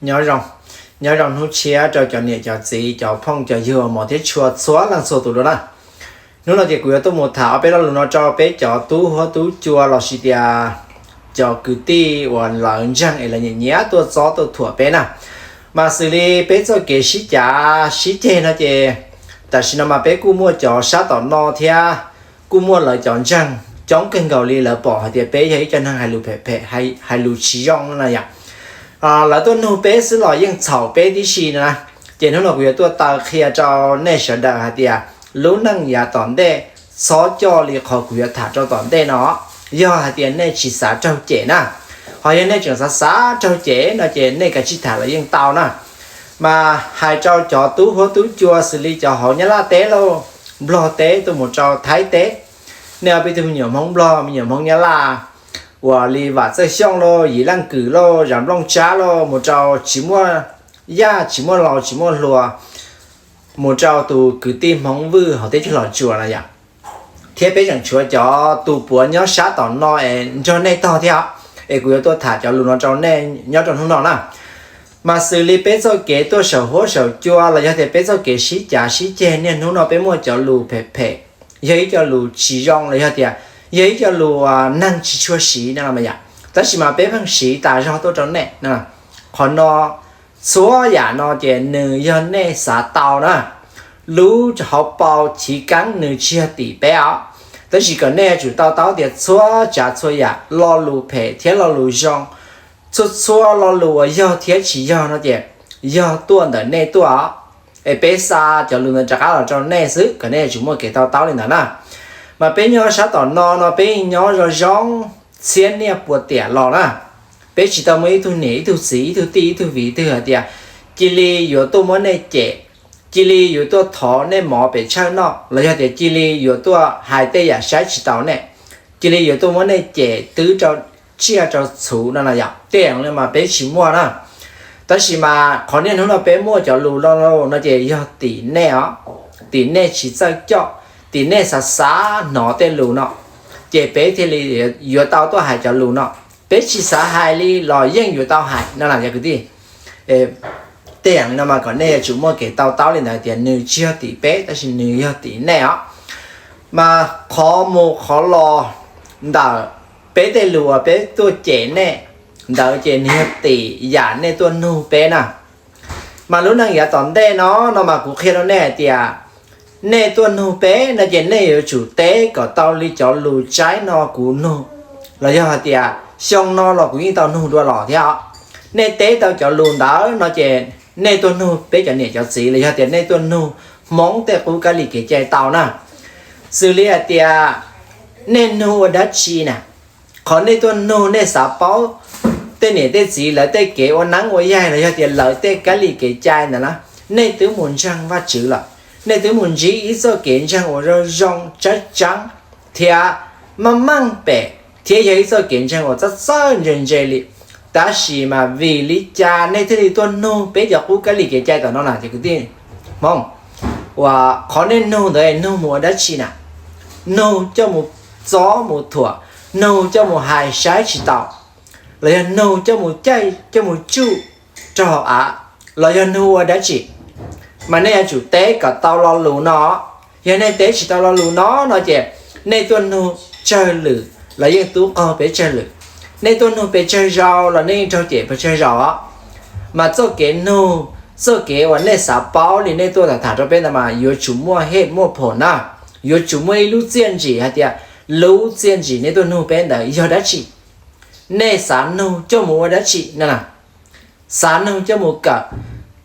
Nyob zoo, nyob zoo hnub tshiab rau cov niam cov txiv, cov phooj cov ywg, hmov thiab tshua txhua leej txhua tus dua na. Hnub no ces kuv yuav tuaj mus tham ob peb lo lus no rau peb cov tub huab tub cua los sis tias cov kwv tij uas lawv ntseeg es lawv nyiam nyiam tuaj txob tuaj thuam peb na. Mas xws li peb txoj kev sib cav sib ceg no ces tam sim no mas peb kuj muaj cov sab tom no thiab kuj muaj lawv cov ntseeg coob kawg nkaus li, lawv pom hais tias peb yog ib co neeg hais lus phem phem, hais lus tsis zoo no na yom. Lawv tuaj nug peb xwb los yeej txhaum peb tib si no na. Ces hnub no kuv yuav tuaj taw qhia rau nej sawv daws hais tias lub neej yav tom ntej txhob coj li qhov kuv yuav tham rau tom ntej no. Yog hais tias nej tsis xav raug cem na, ho yog nej tseem xav xav raug cem no ces nej kav tsij tham los yeej tau na. Mas hais rau cov tub huab tub cua xws li cov hauv Nyab Laj teb lauj, Nplog teb tuaj mus rau Thaib teb, nej ob peb tug me nyuam Hmoob Nplog me nyuam Hmoob Nyab Laj uas li Vam Txawj Xyooj lauj, Yim Leej Kwm lauj, Zam Nplooj Tsab lauj, mus rau tsis muaj yaj tsis muaj laus tsis muaj hluas, mus rau tus kwv tij Hmoob Vwj hauv teb chaws Los Tsuas no yom. Thiab peb tseem tshuav cov tus puav nyob sab tom no es nrog nej tog thiab, es kuv yuav tuaj tham cov lus no rau nej nyob rau hnub no na. Mas xws li peb txoj kev tuaj saum huab saum cua los yog tias peb txoj kev sib cav sib ceg niaj hnub no peb muaj cov lus phem phem, yog ib co lus tsis zoo los yog tias yog ib co lus neeg tsis tshua siv no mas yom, tab sis mas peb pheej siv tas zog tuaj rau nej. Qhov no, txhua yam no ces nws yog nej xav tau na. Lub hauv paus chiv keeb nws tsis yog tim peb os, tab sis kom nej yuav tsum to taub tias txhua tsav txhua yam lo lus phem thiab lo lus zoo, txhua txhua lo lus uas yog thiab tsis yog no ces yog tuaj ntawm nej tuaj os. Es peb xa cov lus ntawd rov qab los rau nej xwb, kom nej yuav tsum muaj kev to taub li ntawd na. Mas peb nyob sab tom no no peb yeej nyob zoo zoo txhiab niaj puas tiam los na. Peb tsis tau muaj ib tug niam ib tug txiv ib tug tij ib tug viv twg hais tias cia li yuav tuaj muab nej cem, cia li yuav tuaj thov nej mov pem tshawj noj los yog tias cia li yuav tuaj hais tej yam saib tsis taus nej, cia li yuav tuaj muab nej cem twb rau tsiaj rau txhu no na yom. Tej yam no mas peb tsis muaj na. Tab sis mas qhov niaj hnub no peb muaj cov lus lo no ces yog tim nej os, tim nej tsis txawj coj, tim nej xav xav hnov tej lus no, ces peb thiaj li yuav tau tuaj hais cov lus no. Peb tsis xav hais li los yeej yuav tau hais no na cov kwv tij. Tej yam li no mas kom nej yuav tsum muaj kev to taub li ntawd tias nws tsis yog tim peb tab sis nws yog tim nej os. Mas qhov mus qhov los ntawm peb tej lus uas peb tuaj cem nej ntawd ces nws yog tim yam nej tuaj nug peb na. Mas lub neej yav tom ntej no no mas kuv qhia rau nej hais tias nej tuaj nug peb no ces nej yuav tsum teb kom tau li cov lus tsaib no kuv nug, los yog hais tias xyoo no los kuv yeej tau nug dua los thiab os. Nej teb tau cov lus ntawd no ces nej tuaj nug peb cov niam cov txiv los yog tias nej tuaj nug Hmoob tej qub kab li kev cai tau na. Xws li hais tias nej nug ua dab tsi na, qhov nej tuaj nug nej xav paub tej niam tej txiv lawv tej kev ua neeb ua yaig los yog tias lawv tej kab li kev cai ntawd na, nej twb mus ntseeg Vajtswv lawm, nej twb mus ntsib ib txoj kev ntseeg uas zoo zoo tseeb tseeb thiab meej meej pem thiab yog ib txoj kev ntseeg uas txawj txawj ntse ntse li. Tab sis mas vim li cas nej thiaj li tuaj nug peb cov qub kab li kev cai tom no na cov kwv tij Hmoob? Uas qhov nej nug ntawd nug mus ua dab tsi na? Nug coj mus txob mus thuam, nug coj mus hais saib tsis taus, los yog nug coj mus caij coj mus tsuj rau hauv av, los yog nug ua dab tsi? Mas nej yuav tsum teb kom tau lo lus no. Yog nej teb tsis tau lo lus no no ces nej tuaj nug tsawg lwm los yeej tub qaug peb tsawg lwm. Nej tuaj nug pes tsawg zaus los nej yeej raug cem pes tsawg zaus os. Mas txoj kev nug, txoj kev uas nej xav paub li nej tuaj tham tham rau peb ntawd mas yuav tsum muaj hej muaj phom na. Yuav tsum muaj ib lub txiaj ntsim hais tias lub txiaj ntsim nej tuaj nug peb ntawd yog dab tsi? Nej xav nug coj mus ua dab tsi no? Xav nug coj mus kawm.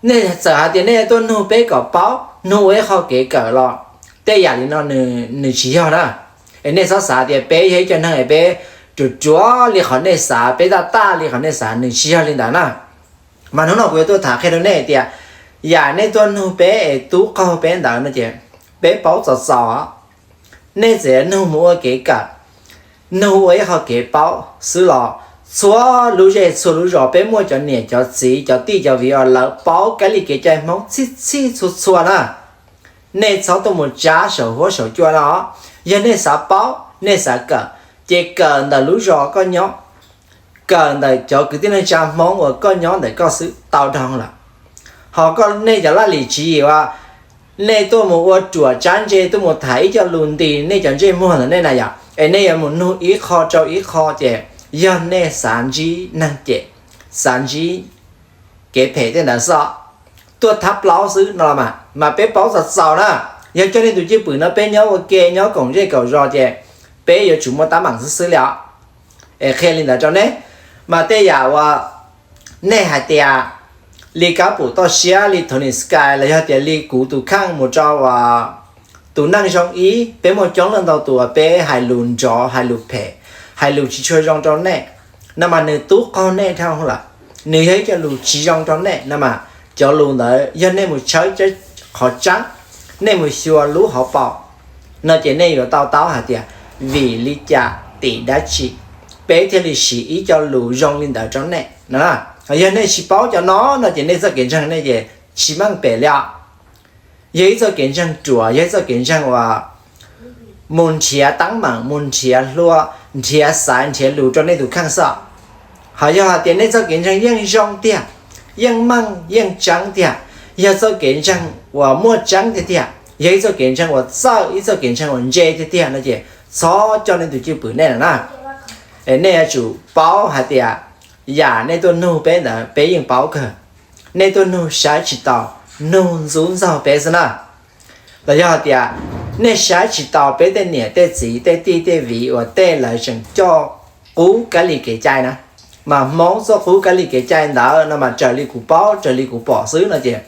Nej txawm hais tias nej tuaj nug peb kom paub, nug ua ib qho kev kawm los tej yam li no nws tsis yog na. Es nej txhob xav tias peb yog ib co neeg es peb ruam ruam li qhov nej xav, peb taj taj li qhov nej xav, nws tsis yog li ntawd na. Mas hnub no kuv yuav tuaj tham qhia rau nej hais tias yam nej tuaj nug peb es tub qaug peb ntawd no ces peb paub txaus txaus. Nej txawm nug mus ua kev kawm, nug ua ib qho kev paub xwb los txhua lub zej txhua lub zos peb muaj cov niam cov txiv cov tij cov viv uas lawv paub kab li kev cai Hmoob txhij txhij txhua txhua na. Nej txhob tuaj mus tsab saum huab saum cua no. Yog nej xav paub nej xav kawm ces kawm ntawm lub zos koj nyob, kawm ntawm cov kwv tij neej tsa Hmoob uas koj nyob ntawm koj xwb tau dhau lawm. Ho koj nej cov laj lim tswv yim uas nej tuaj mus ua ruam tsab ntse, tuaj mus tham ib co lus ntis nej cov ntsej muag ntawm nej na yom, es nej yuav mus nug ib qho rau ib qho ces yog nej xav ntsib neeg cem, xav ntsib kev phem tej ntawd xwb. Tuaj thab plaub xwb no los mas, mas peb paub txaus txaus na. Yog coj nej tus cwj pwm no peb nyob ua ke nyob koom zej koom zos ces peb yuav tsum muaj teeb meem xwb xwb li os. Es qhia li ntawd rau nej, mas tej yam uas nej hais tias li Kab Pum Toj Siab, li Tony Sky los yog tias li kuv tus kheej mus rau tus neej zoo ib, peb muaj coob leej ntau tus uas peb hais lus nrov, hais lus phem, hais lus tsis tshua zoo rau nej, no mas nws tub qaug nej dhau lawm. Nws yog ib co lus tsis zoo rau nej no mas cov lus ntawd yog nej mus tshawb qhov tseeb, nej mus xyuas lub hauv paus, no ces nej yuav tau taub hais tias vim li cas tim dab tsi peb thiaj li siv ib co lus zoo li ntawd rau nej no. Yog nej tsis paub cov no no ces nej txoj kev ntseeg nej ces tsis meej pem li os. Yog ib txoj kev ntseeg ruam, yog ib txoj kev ntseeg uas mus nrhiav teeb meem, mus nrhiav hlua, nrhiav xaiv, nrhiav lus rau nej tus kheej xwb. Ho yog hais tias nej txoj kev ntseeg yeej zoo tiag, yeej meej yeej tseeb tiag, yog txoj kev ntseeg uas muaj tseeb tiag tiag, yog ib txoj kev ntseeg uas txawj, ib txoj kev ntseeg uas ntse tiag tiag no ces txhob coj nej tus cwj pwm nej lawm na. Es nej yuav tsum paub hais tias yam nej tuaj nug peb ntawd peb yeej paub kawg. Nej tuaj nug saib tsis taus, nug ntxub ntxaug peb xwb na. Los yog hais tias nej saib tsis taus peb tej niam tej txiv tej tij tej viv uas tej lawv tseem coj qub kab li kev cai na, mas Hmoob txoj qub kab li kev cai ntawd no mas raws li kuv paub raws li kuv pom xwb no ces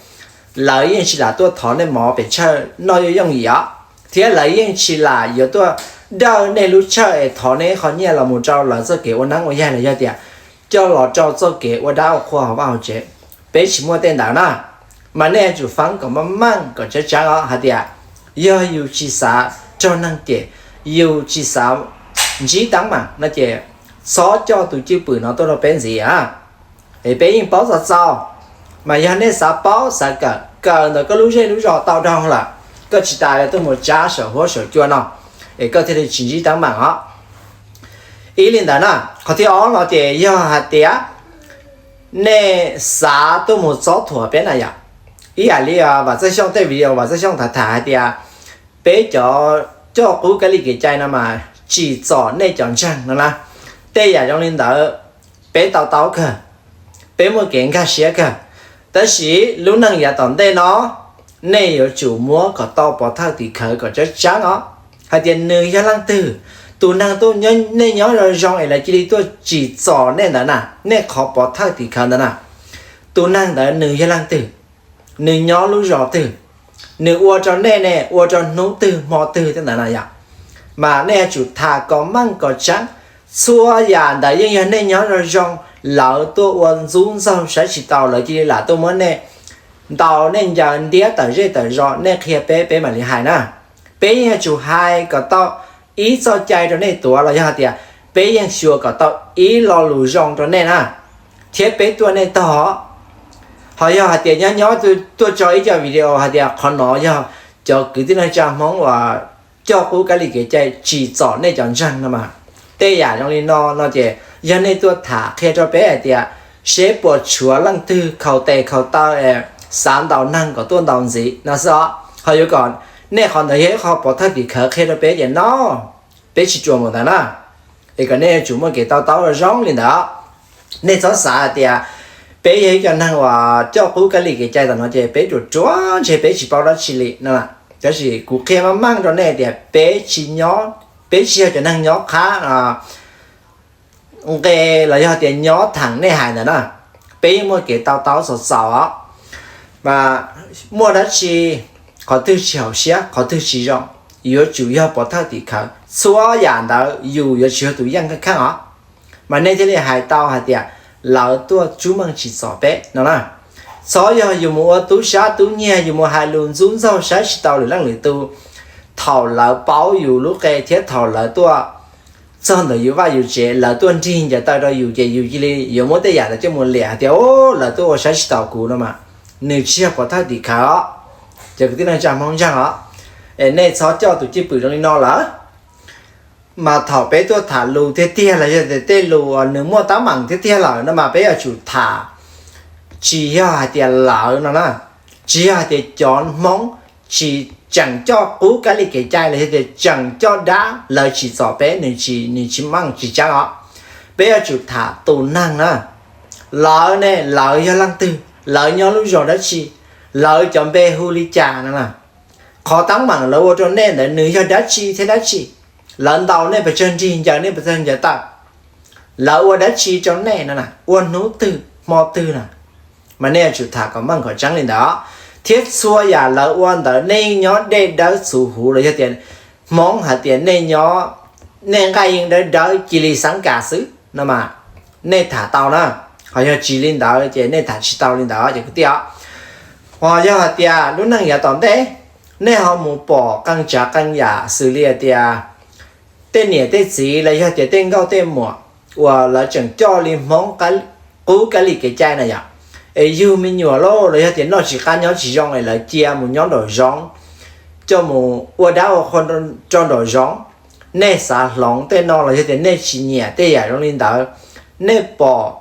lawv yeej tsis lam tuaj thov nej mov pes tsawg noj yooj yooj yim os, thiab lawv yeej tsis lam yuav tuaj dawj nej lub tsawj es thov nej qhov nyiaj los mus rau lawv txoj kev ua neeb ua yaig los yog tias coj los rau txoj kev ua dab ua qhua hauv vaj hauv tsev. Peb tsis muaj tej ntawd na. Mas nej yuav tsum feeb kom meej meej kom tseeb tseeb os hais tias yog yus tsis xav raug neeg cem, yus tsis xav ntsib teeb meem no ces txhob coj tus cwj pwm no tuaj rau peb ntxiv. Es peb yeej paub txaus txaus, mas yog nej xav paub xav kawm, kawm ntawm koj lub zej lub zos tau dhau lawm, koj tsis tas li tuaj mus tsab saum huab saum cua no, es koj thiaj li tsis ntsib teeb meem os. Ib li ntawd na, qhov thib ob no ces yog hais tias nej xav tuaj mus txob thuam peb na yom, ib yam li Vam Txawj Xyooj tej video Vam Txawj Xyooj tham tham hais tias peb cov coj qub kab li kev cai no mas tsim txom nej cov ntseeg no na. Tej yam zoo li ntawd peb tau taub kawg, peb muaj kev nkag siab kawg. Tab sis lub neej yav tom ntej no nej yuav tsum muab kom tau pov thawj tim khawv kom tseeb tseeb os, hais tias nws yog leej twg. Tus neeg tuaj, nej nyob zoo zoo es lawv cia li tuaj tsim txom nej ntawd na, nej qhov pov thawj tim khawv ntawd na, tus neeg ntawd nws yog leej twg, nws nyob lub zos twg, nws ua rau nej ne ua rau hnub twg hmo twg tej ntawd na yom. Mas nej yuav tsum tham kom meej kom tseeb. Txhua yam ntawd yeej yog nej nyob zoo zoo, lawv tuaj ua ntxub ntxaug saib tsis taus lawv cia li lam tuaj muab nej ntaus nej ncaws ntiab tawm zej tawm zos, nej qhia peb peb mam li hais na. Peb yeej yuav tsum hais kom tau ib txoj cai rau nej tuav los yog hais tias peb yeej xyuas kom tau ib lo lus zoo rau nej na, thiab peb tuaj nej tog. Ho yog hais tias nyob nyob tuaj tso ib co video hais tias qhov no yog cov kwv tij neej tsa Hmoob uas coj qub kab li kev cai tsim txom nej cov ntseeg no mas, tej yam zoo li no no ces yog nej tuaj tham qhia rau peb hais tias seb puas tshuav leej twg khaus tes khaus taw es xav ntaus neeg kom tuaj ntaus ntxiv no xwb os. Ho yuav kom nej qhov ntawd yog ib qho pov thawj tim khawv qhia rau peb ces no, peb tsis ruam mus ntawd na. Es kom nej yuav tsum muaj kev to taub zoo li ntawd. Nej txhob xav hais tias peb yog ib co neeg uas coj qub kab li kev cai tam no ces peb ruam ruam ntshe peb tsis paub dab tsi li no. Tab sis kuv qhia meej meej rau nej tias peb tsis nyob, peb tsis yog cov neeg nyob qhab nqe los yog tias nyob theem nej hais ntawd na. Peb yeej muaj kev to taub txaus txaus os. Mas muaj dab tsi, qhov twg tsis haum siab qhov twg tsis zoo, yuav tsum yog pov thawj tim khawv. Txhua yam ntawd yus yuav tsis yog tus yeej kheej os. Mas nej thiaj li hais tau hais tias lawv tuaj tsub meej tsim txom peb no na. Txhob yog yus mus ua tub sab tub nyiag, yus mus hais lus ntxub ntxaug saib tsis taus lwm leej lwm tus. Thaum lawv paub yus lub qe thiab thaum lawv tuaj txog ntawm yus vaj yus tsev, lawv tuaj nrig ncaws taw rau yus ces yus cia li yuav muab tej yam ntawd coj mus liam hais tias lawv tuaj ua saib tsis taus kuv no mas, nws tsis yog pov thawj tim khawv os. Cov kwv tij neej tsa Hmoob ntseeg os, es nej txhob coj tus cwj pwm zoo li no lawm. Mas thaum peb tuaj tham lus tiag tiag los yog tias tej lus uas nws muaj teeb meem tiag tiag lawm no mas peb yuav tsum tham, tsis yog hais tias lawv no na, tsis yog hais tias cov Hmoob tsis tseem coj qub kab li kev cai los yog tias tseem coj dab lawv tsis txom peb, nws tsis, nws tsis meej tsis tseeb os. Peb yuav tsum tham tus neeg na. Lawv ne, lawv yog leej twg, lawv nyob lub zos dab tsi, lawv cov npe hu li cas no na. Qhov teeb meem lawv ua rau nej ntawd nws yog dab tsi thiab dab tsi, lawv ntaus nej pes tsawg nrig, ncaws nej pes tsawg ncaws taw, lawv ua dab tsi rau nej no na, ua hnub twg hmo twg na, mas nej yuav tsum tham kom meej kom tseeb li ntawd. Thiab txhua yam lawv ua ntawd nej nyob dej dawb txhuv huv los yog tias Hmoob hais tias nej nyob, nej nqaij yeej dawb dawb cia li xeeb kas xwb no mas nej tham tau na. Ho yog tsis li ntawd ces nej tham tsis tau li ntawd ces kwv tij os. Ho yog hais tias lub neej yav tom ntej nej ho mus pom qee tsav qee yam xws li hais tias tej niam tej txiv los yog tias tej nkauj tej muam uas lawv tseem coj li Hmoob qub kab li kev cai na yom, es yug me nyuam lauj los yog tias noj tsis qab nyob tsis zoo es lawv cia mus nyob nraum zoov, coj mus ua dab ua qhua rau nraum zoov. Nej xav hloov tej no los yog tias nej tsis nyiam tej yam zoo li ntawd, nej pom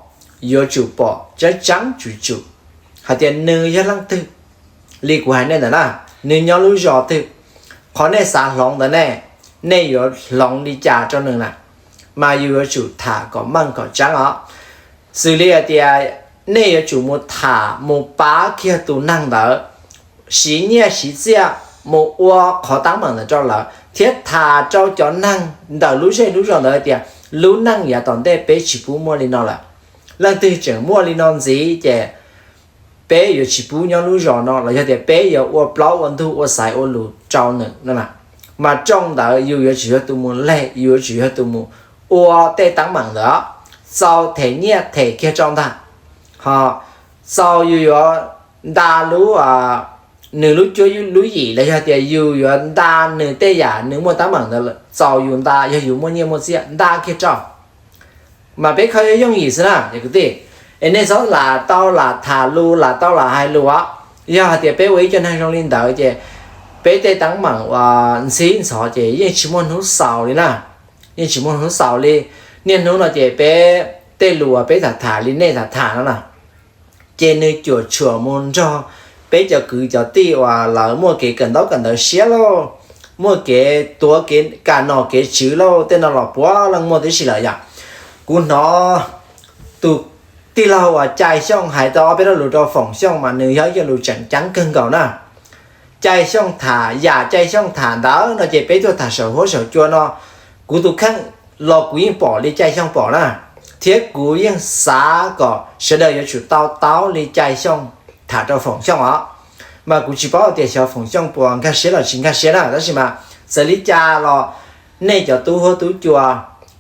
yuav tsum pom tseeb tseeb tsum tsum hais tias nws yog leej twg. Li kuv hais nej ntawd na, nws nyob lub zos twg, qhov nej xav hloov ntawd ne, nej yuav hloov li cas rau nws na, mas yus yuav tsum tham kom meej kom tseeb os. Xws li hais tias nej yuav tsum mus tham mus pab kiag tus neeg ntawd, siv nyiaj siv txiaj mus ua qhov teeb meem ntawd rau lawv thiab tham rau cov neeg ntawm lub zej lub zos ntawd hais tias lub neej yav tom ntej peb tsis pub muaj li no lawm. Leej twg tseem muaj li no ntxiv ces peb yuav tsis pub nyob lub zos no los yog tias peb yuav ua plaub ua ntug ua xaiv ua lus rau nws no. Mas rooj ntawd yus yuav tsum yog tus mus leg, yus yuav tsum yog tus mus ua tej teeb meem ntawd, txaus them nyiaj them kiag rau ntag. Ho txaus yus yuav nta lub, nws lub cuab lub yim los yog tias yus yuav nta nws tej yam nws muaj teeb meem ntawd, txaus yus nta, yog yus muaj nyiaj muaj txiaj nta kiag rau. Mas peb kho yooj yim xwb na cov kwv tij. Es nej txhob lam tau lam tham lus, lam tau lam hais lus os. Yog hais tias peb ua ib co neeg zoo li ntawd ces peb tej teeb meem uas ntxhib ntxhov ces yeej tsis muaj hnub xaus li na. Yeej tsis muaj hnub xaus li. Niaj hnub no ces peb tej lus uas peb tham tham li nej tham tham no na, ces nws cuam tshuam mus nrog peb cov kwv cov tij uas lawv muaj kev kawm ntaub kawm ntawv siab lauj, muaj kev tuav kev kam nom kev tswv lauj, tej no los puav leej muaj tib si lawm yom. Kuv hnov tus tij laug uas Cai Xyooj hais tau ob peb lo lus rau Foom Xyooj mas nws yog ib co lus tseem ceeb kawg nkaus na. Cai Xyooj tham, yam Cai Xyooj tham ntawd no ces peb tuaj tham saum huab saum cua no, kuv tus kheej los kuv yeej pom li Cai Xyooj pom na, thiab kuv yeej xav kom sawv daws yuav tsum to taub li Cai Xyooj tham rau Foom Xyooj os. Mas kuv tsis paub tias xyov Foom Xyooj puas nkag siab los tsis nkag siab na, tab sis mas txawm li cas los nej cov tub huab tub cua,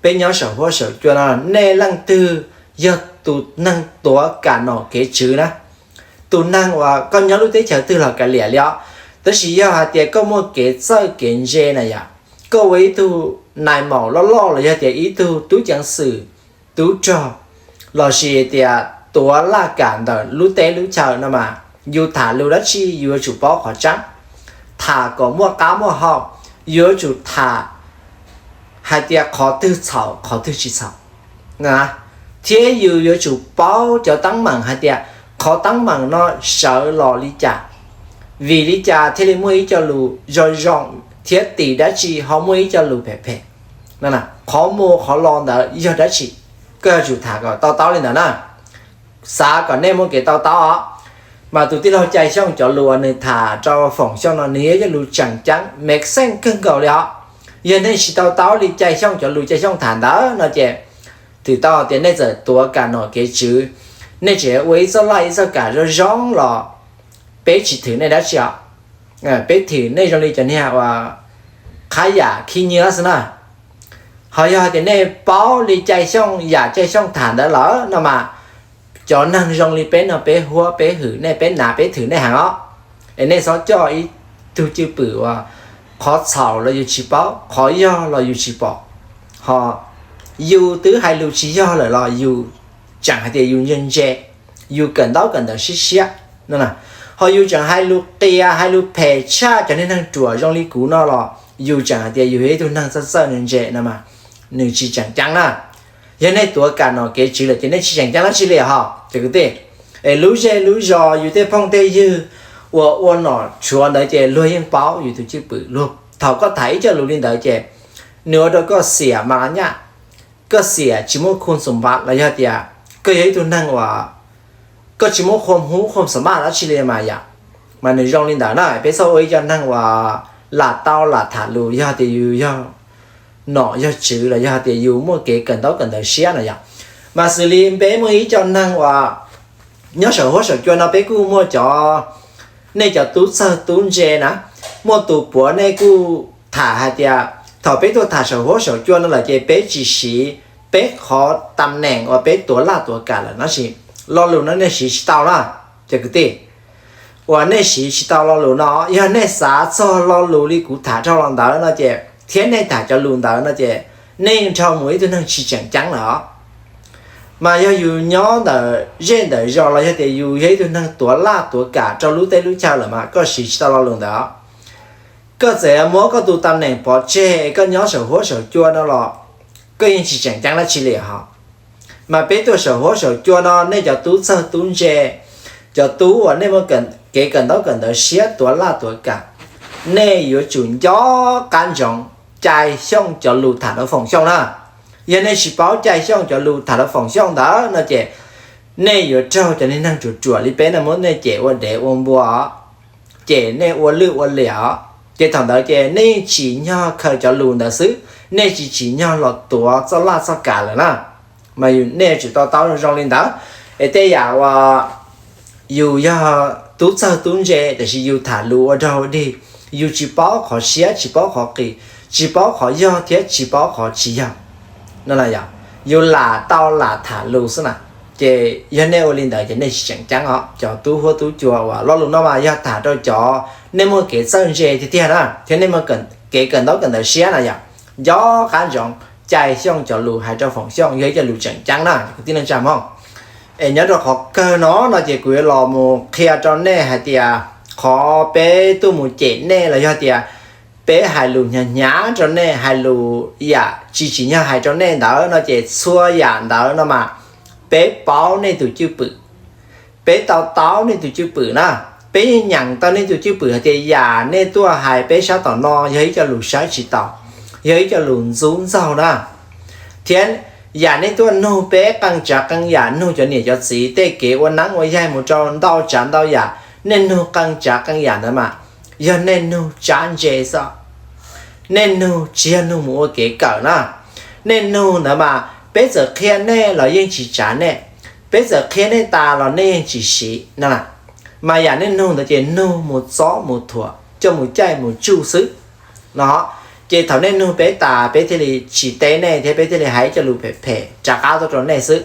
peb nyob saum huab saum cua no, nej leej twg yog tus neeg tuav kam nom kev tswv na? Tus neeg uas koj nyob lub teb chaws twg los kav liam li os, tab sis yog hais tias koj muaj kev txawj kev ntse na yom, koj ua ib tug nais maum loj loj los yog tias ib tug tub ceev xwm, tub rog, lossis tias tuav laj kam ntawm lub teb lub chaw no mas yus tham lus dab tsi yus yuav tsum paub qhov tseeb, tham kom muaj qab muaj hau, yuav tsum tham hais tias qhov twg txhaum qhov twg tsis txhaum, thiab yus yuav tsum paub cov teeb meem hais tias qhov teeb meem no sawv los li cas, vim li cas thiaj li muaj ib co lus zoo zoo thiab tim dab tsi ho muaj ib co lus phem phem. Qhov mus qhov los ntawd yog dab tsi, koj yuav tsum tham kom to taub li ntawd na. Xav kom nej muaj kev to taub os. Mas tus tij laug Cai Xyooj cov lus uas nws tham rau Foom Xyooj no nws yog ib co lus tseem ceeb make sense kawg nkaus li os. Yog nej tsis to taub li Cai Xyooj cov lus Cai Xyooj tham ntawd no ces twb tau tias nej txawm tuav kam nom kev tswv, nej tseem ua ib txoj laj ib txoj kam zoo zoo los peb tsis thwm nej dab tsi os. Peb thwm nej zoo li cov niag uas qhab yam khib nyiab xwb na. Ho yog hais tias nej paub li Cai Xyooj yam Cai Xyooj tham ntawd lawm no mas cov neeg zoo li peb no peb huab peb hwm nej, peb nav peb thwm nej heev os. Es nej txhob coj ib tug cwj pwm uas qhov txhaum los yus tsis paub, qhov yog los yus tsis pom. Ho yus twb hais lus tsis yog lawm los yus tseem hais tias yus ntse ntse, yus kawm ntaub kawm ntawv siab siab no. Ho yus tseem hais lus qias hais lus phem tshaj cov niag neeg ruam zoo li kuv no los yus tseem hais tias yus yog ib tug neeg txawj txawj ntse no mas nws tsis tseem ceeb na. Yog nej tuav kam nom kev tswv lawm ces nej tsis tseem ceeb dab tsi li hos cov kwv tij. Es lub zej lub zos yus tej phooj tej ywg uas ua nom tshuav ntawd ces luag yeej paub yus tus cwj pwm. Luag thaum koj tham ib co lus li ntawd ces nws ua rau koj xiam mas nyaj, koj xiam tsis muaj khum xum npav los yog tias koj yog ib tug neeg uas koj tsis muaj khum hub khum xas maj dab tsi li mas yom. Mas nws zoo li ntawd na, peb txhob ua ib co neeg uas lam tau lam tham lus yog tias yus yog nom yog tswv los yog tias yus muaj kev kawm ntaub kawm ntawv siab no yom. Mas xws li peb muaj ib co neeg uas nyob saum huab saum cua no peb kuj muaj cov, nej cov tub txawg tub ntse na, muaj tus puav nej kuj tham hais tias thaum peb tuaj tham saum huab saum cua no lawm ces peb tsis siv peb qhov tam neem uas peb tuav laj tuav kam lawm no sis lo lus no nej siv tsis tau na cov kwv tij. Uas nej siv tsis tau lo lus no, yog nej xav txog lo lus li kuv tham dhau los ntawd no ces thiab nej tham cov lus ntawd no ces nej yeej dhau mus ib tug neeg tsis tseem ceeb lawm os. Mas yog yus nyob ntawm zej ntawm zos los yog tias yus yog ib tug neeg tuav laj tuav kam rau lub teb lub chaw lawm mas koj siv tsis tau lo lus ntawd. Koj txawm muab koj tus tam neem pov tseg es koj nyob saum huab saum cua no los koj yeej tsis tseem ceeb dab tsi li hos. Mas peb tuaj saum huab saum cua no nej cov tub txawg tub ntse, cov tub uas nej muaj kev kawm ntaub kawm ntawv siab tuav laj tuav kam, nej yuav tsum nco qab ntsoov cai xyooj cov lus tham rau Foom Xyooj na. Yog nej tsis paub cai xyooj cov lus tham rau Foom Xyooj ntawd no ces nej yuav raug cov neeg ruam ruam li peb no muab nej cem ua dev ua npua, cem nej ua lwj ua liam os. Ces thaum ntawd ces nej yeej tsim nyog khaws cov lus ntawd xwb, nej tsis tsim nyog los tuav txoj laj txoj kam lawm na. Mas nej yuav tsum to taub zoo li ntawd. Es tej yam uas yus yog tub txawg tub ntse tiam sis yus tham lus ua dog ua dig, yus tsis paub qhov siab tsis paub qhov qis, tsis paub qhov yog thiab tsis paub qhov tsis yog no, yus lam tau lam tham lus xwb na. Ces yog nej ua li ntawd ces nej tsis tseem ceeb os cov tub huab tub cua uas lo lus no mas yog tham rau cov nej muaj kev txawj ntse tiag tiag na thiab nej muaj kev kawm ntaub kawm ntawv siab na yom. Nco qab ntsoov cai xyooj cov lus hais rau Foom Xyooj yog ib co lus tseem ceeb na kwv tij neej tsa Hmoob. Es nyob rau qhov kawg no no ces kuv yuav los mus qhia rau nej hais tias qhov peb tuaj mus cem nej los yog tias peb hais lus hnyav hnyav rau nej, hais lus yam tsis tsim nyog hais rau nej ntawd no ces txhua yam ntawd no mas peb paub nej tus cwj pwm, peb to taub nej tus cwj pwm na. Peb yeej nyeem tau nej tus cwj pwm hais tias yam nej tuaj hais peb sab tom no yog ib co lus saib tsis taus, yog ib co lus ntxub ntxaug na. Thiab yam nej tuaj nug peb qee tsav qee yam, nug cov niam cov txiv tej kev ua neeb ua yaig mus rau ntau tsav ntau yam, nej nug qee tsav qee yam ntawd mas yog nej nug tsab ntse xwb. Nej nug tsis yog nug mus ua kev kawm na. Nej nug ntawd mas peb txawm qhia nej los yeej tsis tsav nej, peb txawm qhia nej tas los nej yeej tsis siv no. Mas yam nej nug ntawd ces nug mus txob mus thuam coj mus caij mus tsuj xwb no. Ces thaum nej nug peb tas peb thiaj li tsis teb nej thiab peb thiaj li hais cov lus phem phem rov qab tuaj rau nej xwb.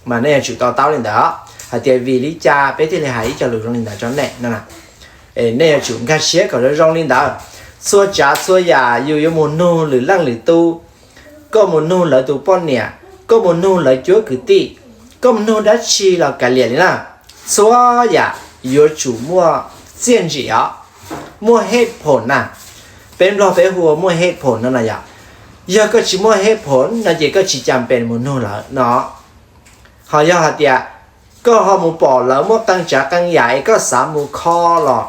Mas nej yuav tsum to taub li ntawd hais tias vim li cas peb thiaj li hais ib co lus zoo li ntawd rau nej no. Nej yuav tsum nkag siab kom zoo zoo li ntawd. Txhua tsav txhua yam yus yuav mus nug lwm leej lwm tus, koj mus nug lawv tus poj niam, koj mus nug lawv cuab kwv tij, koj mus nug dab tsi los kav liam li na, txhua yam yuav tsum muaj txiaj ntsim os, muaj hej phoom na. Peb Nplog peb hu ua muaj hej phoom no na yom. Yog koj tsis muaj hej phoom no ces koj tsis cas pes mus nug lawv no. Ho yog hais tias koj ho mus pom lawv muaj qee tsav qee yam es koj xav mus kho los,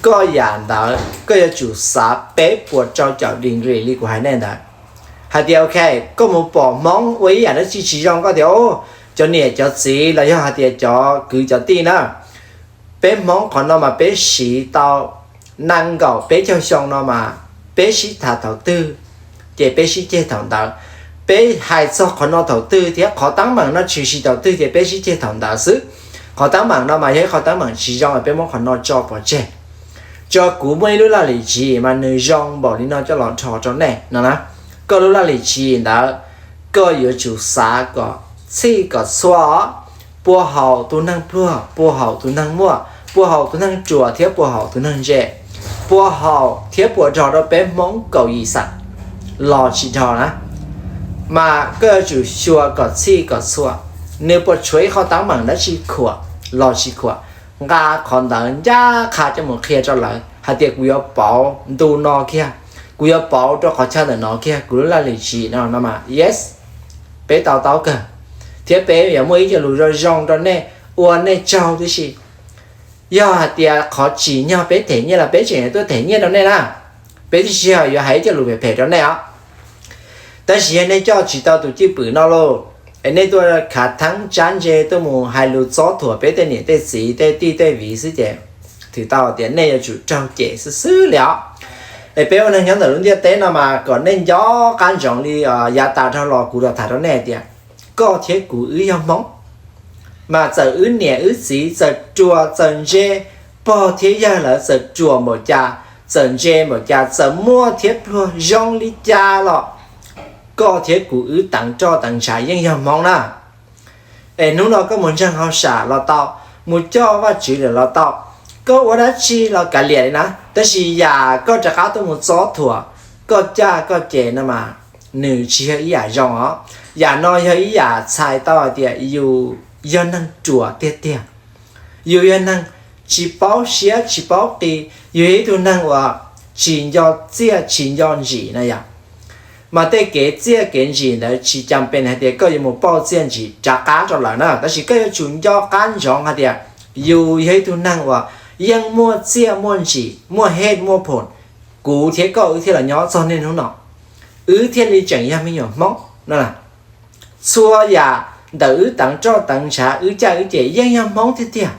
koj yam ntawd koj yuav tsum xav peb puas rau caum degree li kuv hais nej ntawd. Hais tias ok, koj mus pom Hmoob ua ib yam dab tsi tsis zoo koj tias cov niam cov txiv los yog hais tias cov kwv cov tij na, peb Hmoob qhov no mas peb siv tau nees nkaum peb caug xyoo no mas peb sib tham thaum twg ces peb sib ceg thaum ntawd. Peb hais txog qhov no thaum twg thiab qhov teeb meem no tshwm sim thaum twg ces peb sib ceg thaum ntawd xwb. Qhov teeb meem no mas yog ib qhov teeb meem tsis zoo es peb muab qhov no tso pov tseg. Tso kuv muaj ib lub laj lim tswv yim mas nws zoo npaum li no coj los dhos rau nej no na. Koj lub laj lim tswv yim ntawd, koj yuav tsum xav kom txhij kom txhua, puag haum tus neeg pluag, puag haum tus neeg muaj, puag haum tus neeg ruam thiab puag haum tus neeg ntse, puag haum thiab puas dhos rau peb Hmoob kaum yim xeem los tsis dhos na. Mas koj yuav tsum xyuas kom txhij kom txhua, nws puas tshuav ib qho teeb meem dab tsi khuam los tsis khuam, nqa qhov ntawd ncaj qha coj mus qhia rau lawv hais tias kuv yuav pauv ntu no kiag, Kuv yuav pauv rau qhov chaw ntawm no kiag, kuv lub laj lim tsis no no mas yes, peb to taub kawg, thiab peb yuav muaj ib co lus zoo zoo rau nej ua nej tsaug tib si. Yog hais tias qhov tsim nyog peb them nyiaj los peb tseem yuav tuaj them nyiaj rau nej na, peb tsis yog yuav hais ib co lus phem phem rau nej os. Tab sis yog nej coj tsis tau tus cwj pwm no lauj, es nej tuaj khav theeb tsab ntse tuaj mus hais lus txob thuam peb tej niam tej txiv tej tij tej viv xwb ces thwm tau tias nej yuav tsum raug cem xwb xwb li os. Es peb ua neeg nyob ntawm lub ntiaj teb no mas kom nej nco qab ntsoov li yav tas dhau los kuv los tham rau nej hais tias koj thiab kuv wb yog Hmoob, mas txawm wb niam wb txiv txawm ruam txawm ntse, pog thiab yawg lawv txawm ruam npaum cas, txawm ntse npaum cas, txawm muaj thiab pluag zoo li cas los koj thiab kuv wb teev roj teev ntshav yeej yog Hmoob na. Es hnub no koj mus ntseeg hauj sam los tau, mus coj Vajtswv lawm los tau, koj ua dab tsi los kav liam li na, tab sis yam koj rov qab tuaj mus txob thuam, koj caj koj ces no mas nws tsis yog ib yam zoo os. Yam no yog ib yam txhais tau hais tias yus yog neeg ruam tiag tiag, yus yog neeg tsis paub siab tsis paub qis, yus yog ib tug neeg uas tsis nco txiaj tsis nco ntsim na yom. Mas tej kev txiaj kev ntsim ntawd tsis cas pes hais tias koj yuav mus pauj txiaj ntsim rov qab rau lawv na, tab sis koj yuav tsum nco qab ntsoov hais tias yus yog ib tug neeg uas yeej muaj txiaj muaj ntsim, muaj hej muaj phoom, kuv thiab koj wb thiaj los nyob txog niaj hnub no, wb thiaj li tseem yog me nyuam Hmoob no. Txhua yam ntawm wb teev roj teev ntshav, wb caj wb ces yeej yog Hmoob tiag tiag,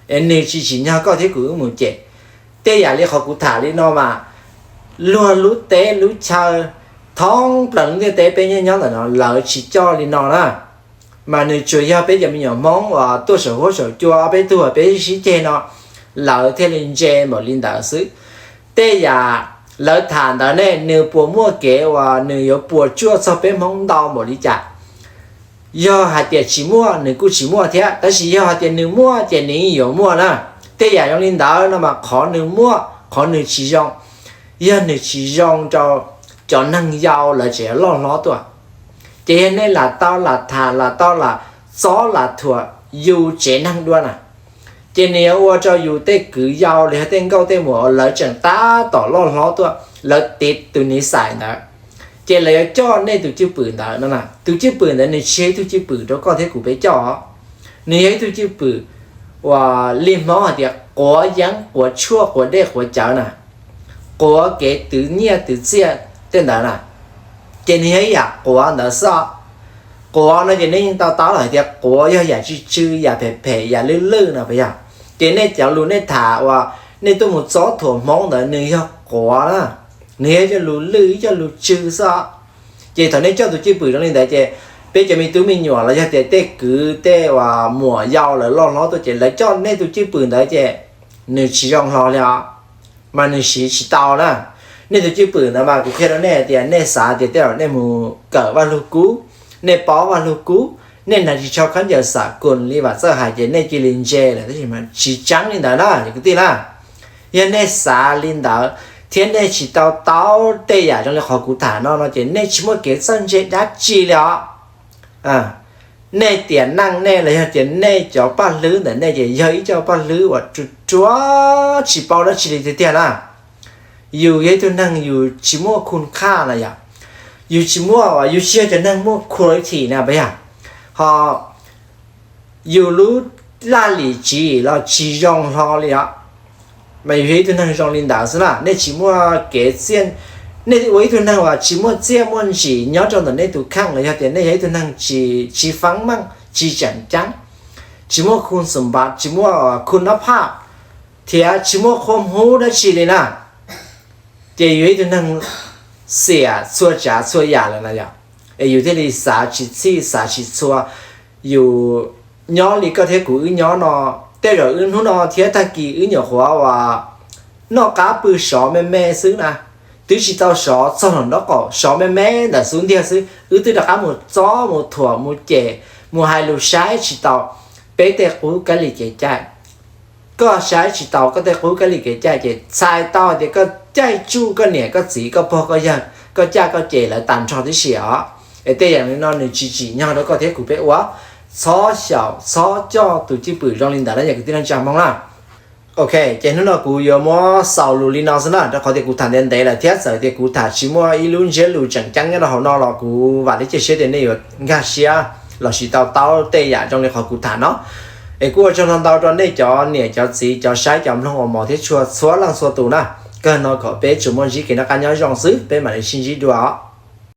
es nws tsis tsim nyog koj thiab kuv wb mus cem. Tej yam li qhov kuv tham li no mas luag lub teb lub chaw, thoob plaws lub ntiaj teb peb nyob nyob ntawm no lawv tsis coj li no na. Mas nws tsuas yog peb cov me nyuam Hmoob uas tuaj saum huab saum cua peb tuag peb sib ceg no, lawv thiaj li ntse npaum li ntawd xwb. Tej yam lawv tham ntawd ne, nws puas muaj kev uas nws yuav puas tsuaj txog peb Hmoob ntau npaum li cas? Yog hais tias tsis muaj, nws kuj tsis muaj thiab, tab sis yog hais tias nws muaj ces nws yeej yuav muaj na. Tej yam zoo li ntawd no mas qhov nws muaj, qhov nws tsis zoo, yog nws tsis zoo rau cov neeg yau lawv tseem loj hlob tuaj. Ces yog nej lam tau lam tham lam tau lam txob lam thuam yus tsev neeg dua na, ces nws yuav ua rau yus tej kwv yau los yog tej nkauj tej muam uas lawv tseem tab tom loj hlob tuaj, lawv tiv tus niv xais ntawd, ces lawv yuav coj nej tus cwj pwm ntawd no. Tus cwj pwm ntawd nws tsis yog ib tug cwj pwm rau koj thiab kuv peb coj. Nws yog ib tug cwj pwm uas li Hmoob hais tias quav yeeb quav tshuaj quav dej quav cawv na, quav kev twv nyiaj twv txiaj tej ntawd na. Ces nws yog ib yam quav ntawd xwb. Quav no ces nej yeej tau taub lawm hais tias quav yog yam tsw tsw, yam phem phem, yam lwj lwj no puas yog? Ces nej cov lus nej tham uas nej tuaj mus txob thuam Hmoob ntawd nws yog quav na, nws yog ib co lus lwj ib co lus tsw xwb. Ces thaum nej coj tus cwj pwm zoo li ntawd ces peb cov me tub me nyuam los yog tias tej kwv tej uas muam yau lawv loj hlob tuaj ces lawv coj nej tus cwj pwm ntawd ces nws tsis zoo hlo li os, mas nws siv tsis tau na. Nej tus cwj pwm ntawd mas kuv qhia rau nej tias nej xav tias tej zaum nej mus kawm Vaj Lug Kub, nej paub Vaj Lug Kub, nej hnav ris tsho khaub ncaws xam kus li Vam Txawj hais ces nej cia li ntse lawm, tab sis mas tsis tseeb li ntawd na cov kwv tij na. Yog nej xav li ntawd thiab nej tsis tau taub tej yam zoo li qhov kuv tham no no ces nej tsis muaj kev txawj ntse dab tsi li os. Nej tiam neej nej los yog tias nej cov paj hlwb ntawm nej ces yog ib co paj hlwb uas ruam ruam tsis paub dab tsi li tiag tiag na. Yus yog ib tug neeg yus tsis muaj khu qhaj na yom, yus tsis muaj, yus tsis yog cov neeg muaj quality na puas yog? Ho yus lub laj lim tswv yim los tsis zoo hlo li os. Mas yus yog ib tug neeg zoo li ntawd xwb na, nej tsis muaj kev txiaj, nej ua ib tug neeg uas tsis muaj txiaj muaj ntsim nyob rau ntawm nej tus kheej los yog tias nej yog ib tug neeg tsis, tsis feeb meej tsis tseem ceeb, tsis muaj khu xum npav tsis muaj khu nab phaj thiab tsis muaj qhua hmub dab tsi li na, ces yus yog ib tug neeg xiam txhua tsav txhua yam lawm na yom. Es yus thiaj li xav tsis txhij xav tsis txhua. Yus nyob li koj thiab kuv wb nyob no, tej zaum wb hnub no thiab tag kis wb nyuam qhuav uas noj qab pw sov me me xwb na, twb tsis tau sov txog nraub qaum, sov me me ntawm xub ntiag xwb wb twb rov qab mus txob mus thuam mus cem, mus hais lus saib tsis taus peb tej qub kab li kev cai. Koj saib tsis taus koj tej qub kab li kev cai ces txhais tau hais tias koj caij tsuj koj niam koj txiv koj pog koj yawg, koj caj koj ces lawv tag nrho tib si os. Es tej yam li no nws tsis tsim nyog rau koj thiab kuv peb ua. Txhob xyaum txhob coj tus cwj pwm zoo li ntawd na yog kwv tij neej tsa Hmoob na. Ok, ces hnub no kuv yuav muab xaus lus li no xwb na, rau qhov tias kuv tham ntev ntev lawm thiab txawm tias kuv tham tsis muaj ib lub ntsiab lus tseem ceeb nyob rau hauv no los kuv vam thiab cia siab tias nej yuav nkag siab los sis to taub tej yam zoo li qhov kuv tham no. Es kuj ua tsaug ntau ntau rau nej cov niam cov txiv cov saib cov mloog uas hmov thiab tshua txhua leej txhua tus na. Kawg no kom peb tsuas muaj ntsib kev noj qab nyob zoo xwb, peb mam li sib ntsib dua os.